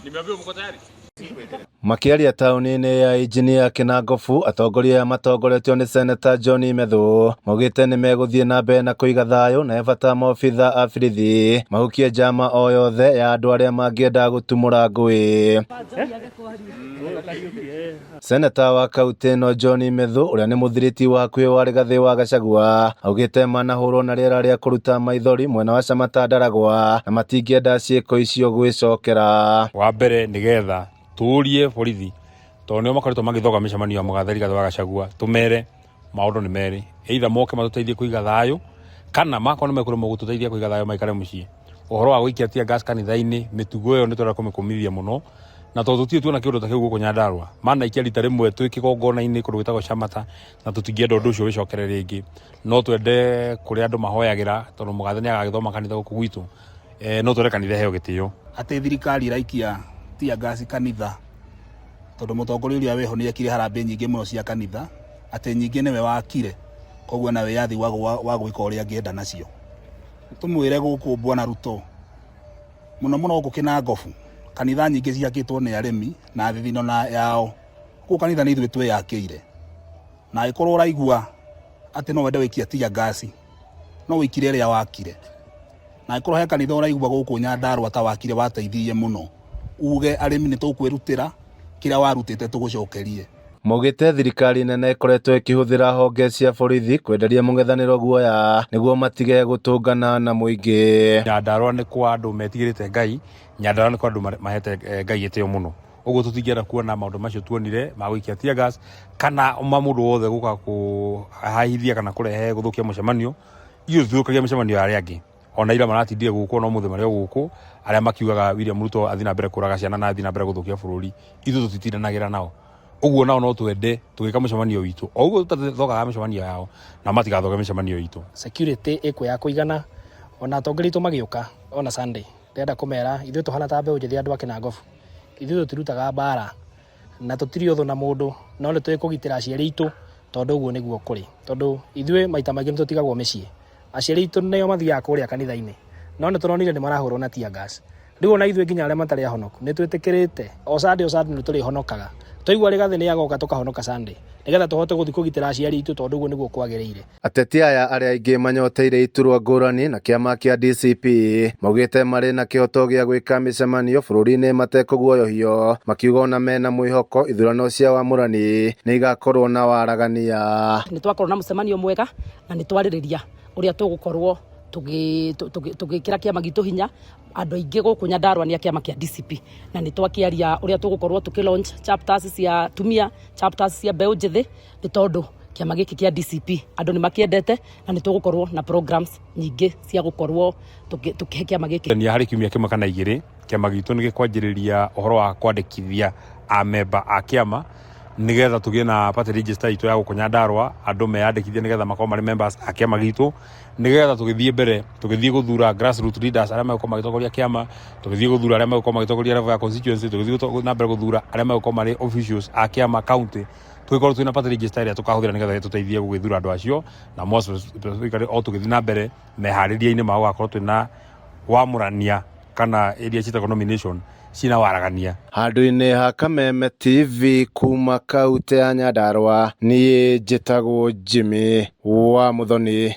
Nimeambiwa mko tayari? Makĩaria taũni-inĩ ya Injinia Kĩnangobu, atongoria aya matongoretio nĩ Seneta John Methu maugĩte nĩmegũthiĩ na mbere na kũiga thayũ na he bata maobitha a borithi mahukie njama o yothe ya andũ arĩa mangĩenda gũtumũra ngũĩ. Seneta wa kaũntĩ ĩno John Methu ũrĩa nĩ mũthiriti wa hakuhĩ wa Rigathĩ wa Gachagua augĩte manahũrwo na rĩera rĩa kũruta maithori mwena wa Shamata Ndaragwa na matingĩenda ciĩko icio gwĩcokera. Wa mbere nĩgetha tũrie borithi tondũ nĩo makoretwo magĩthoga mĩcemanio ya mũgathe Rigathĩ wa Gachagua, tũmere maũndũ nĩ merĩ, either moke matũteithie kũiga thayũ kana makorwo nĩ mekũremwo gũtũteithia kũiga thayũ maikare mũciĩ. Ũhoro wa gũikia tear gas kanitha-inĩ, mĩtugo ĩyo nĩ tũrenda kũmĩkũmithia mũno na tondũ tũtirĩ tuona kĩũndũ ta kĩu gũkũ Nyandarua, manaikia rita rĩmwe twĩ kĩgongona-inĩ kũndũ gwĩtagwo Shamata na tũtingĩenda ũndũ ũcio wĩcokere rĩngĩ. No twende kũrĩa andũ mahoyagĩra tondũ mũgathe nĩ agagĩthoma kanitha gũkũ gwitũ, no twende kanitha ĩheo gĩtĩo. Atĩ thirikari ĩraikia tear gas kanitha tondũ mũtongoria ũrĩa wĩho nĩ ekire harambĩ nyingĩ mũno cia kanitha, atĩ nyingĩ nĩwe wakire, koguo ena wĩyathi wa gwĩka ũrĩa angĩenda nacio. Tũmwĩre gũkũ Bwana Ruto, mũno mũno gũkũ Kĩnangobu, kanitha nyingĩ ciakĩtwo nĩ arĩmi na thithino na yao. Gũkũ kanitha nĩ ithuĩ twĩyakĩire, na angĩkorwo ũraigua atĩ no wende gũikia tear gas, no wĩikire ĩrĩa wakire. Na angĩkorwo he kanitha ũraigua gũkũ Nyandarua ta wakire wateithirie mũno, uge arĩmi nĩ tũkwĩrutĩra kĩrĩa warutĩte tũgũcokerie. Maugĩte thirikari nene ĩkoretwo ĩkĩhũthĩra honge cia borithi kwenderia mũng'ethanĩro guoya nĩguo matige gũtũngana na mũingĩ. Nyandarua nĩ kwa andũ metigĩrĩte Ngai, Nyandarua nĩ kwa andũ mahete Ngai gĩtĩo mũno. Ũguo tũtingĩenda kuona maũndũ macio tuonire ma gũikia tear gas kana ma mũndũ wothe gũka kũhahithia kana kũrehe gũthũkia mũcemanio. Ithuĩ tũtithũkagia mĩcemanio ya arĩa angĩ. Ona ira maratindire gũkũ ona ũmũthĩ marĩ o gũkũ, arĩa makiugaga William Ruto athiĩ na mbere kũraga ciana na athiĩ na mbere gũthũkia bũrũri, ithuĩ tũtitindanagĩra nao. Ũguo nao no twende tũgĩka mũcemanio witũ, o ũguo tũtathogaga mĩcemanio yao, nao matigathoge mĩcemanio itũ. Security ĩkuo ya kũigana ona atongoria aitũ magĩũka ona Sunday, ndĩrenda kũmera ithuĩ tũhana ta mbeũ njĩthĩ andũ a Kĩnangobu, ithuĩ tũtirutaga mbara na tũtirĩ ũthũ na mũndũ, no nĩ tũĩ kũgitĩra aciari aitũ tondũ ũguo nĩguo kũrĩ, tondũ ithuĩ maita maingĩ nĩ tũtigagwo mĩciĩ, aciari aitũ nĩo mathiaga kũrĩa kanitha-inĩ, no nĩ tũronire nĩ marahũrwo na tear gas. Rĩu ona ithuĩ nginya arĩa matarĩ ahonoku nĩ twĩtĩkĩrĩte o Sunday o Sunday nĩ tũrĩhonokaga, twaigua Rigathĩ nĩ agoka tũkahonoka Sunday nĩgetha tũhote gũthiĩ kũgitĩra aciari aitũ tondũ ũguo nĩguo kwagĩrĩire. Ateti aya arĩa aingĩ manyoteire iturwa ngũrani na kĩama kĩa DCP maugĩte marĩ na kĩhoto gĩa gwĩka mĩcemanio bũrũri-inĩ matekũguoyohio, makiuga ona mena mwĩhoko ithurano cia wamũrani nĩ igakorwo na waragania. Nĩ twakorwo na mũcemanio mwega na nĩ twarĩrĩria ũrĩa tũgũkorwo tũgĩkĩra kĩama gitũ hinya. Andũ aingĩ gũkũ Nyandarua nĩ a kĩama kĩa DCP na nĩ twakĩaria ũrĩa tũgũkorwo tũkĩ launch chapters cia atumia, chapters cia mbeũ njĩthĩ, nĩ tondũ kĩama gĩkĩ kĩa DCP andũ nĩ makĩendete na nĩ tũgũkorwo na programs nyingĩ cia gũkorwo tũkĩhe kĩama gĩkĩ. Nĩ harĩ kiumia kĩmwe kana igĩrĩ kĩama gitũ nĩ gĩkwanjĩrĩria ũhoro wa kwandĩkithia amemba a kĩama nĩgetha tũgĩe na party register itũ ya gũkũ Nyandarua, andũ meyandĩkithie nĩgetha makorwo marĩ members a kĩama gitũ, nĩgetha tũgĩthiĩ mbere tũgĩthiĩ gũthura grassroots leaders arĩa megũkorwo magĩtongoria kĩama, tũgĩthiĩ gũthura arĩa megũkorwo magĩtongoria level ya constituency, tũgĩthiĩ na mbere gũthura arĩa megũkorwo marĩ officials a kĩama county, tũgĩkorwo twĩna party register ĩrĩa tũkahũthĩra nĩgetha ĩtũteithie gũgĩthura andũ acio, na more specifically o tũgĩthiĩ na mbere meharĩria-inĩ ma gũgakorwo twĩna wamũrania kana iria ciĩtagwo nomination cina waragania. Handũ-inĩ ha Kameme TV kuma kaũntĩ ya Nyandarua, niĩ njĩtagwo Jimmy wa Muthoni.